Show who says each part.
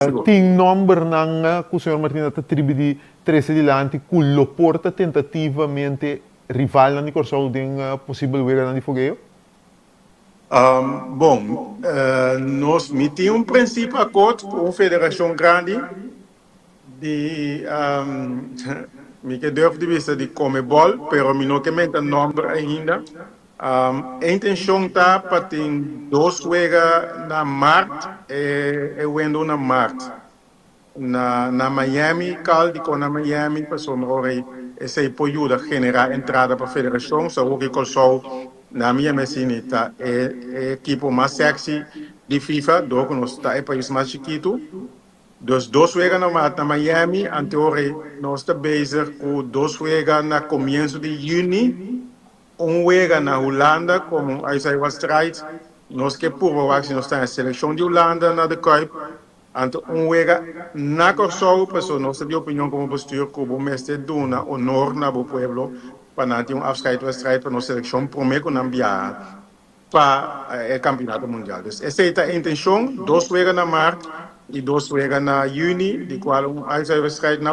Speaker 1: Tin nòmbernan ku señor Martina ta tribi di trese dilanti ku lo por ta tentativamente rivalnan di Kòrsou den posibel weganan di fogeo?
Speaker 2: Bon, nos mi tin un prinsipio akort ku un federashon grandi di, mi ke durf di bisa di Comebol, pero mi no ke menta nòmber ainda. E intenshon ta pa tin dos wega na mart, e window na mart na Miami, cal di na Miami, pasobra ora esei por yuda generá entrada pa federashon. So ku Kòrsou na mi mesini ta e ekipo mas sexy di FIFA, dor ku nos ta e pais mas chikitu. Dus dos wega na mart na Miami, anto nos ta bezig ku dos wega na komienso di yüni, un wega na Hulanda komo uitwedstrijd. Nos ke purba si nos tin selekshon di Hulanda na De Kuip. Anto un wega na Kòrsou, pasobra nos di opinion komo bestuur ku bo mester duna honor na bo pueblo pa nan tin un afscheidswedstrijd pa nos selekshon promé ku nan biaha pa e kampeonato mundial. Dus esei ta e intenshon, dos wega na mart i dos wega na yüni, di kual un uitwedstrijd na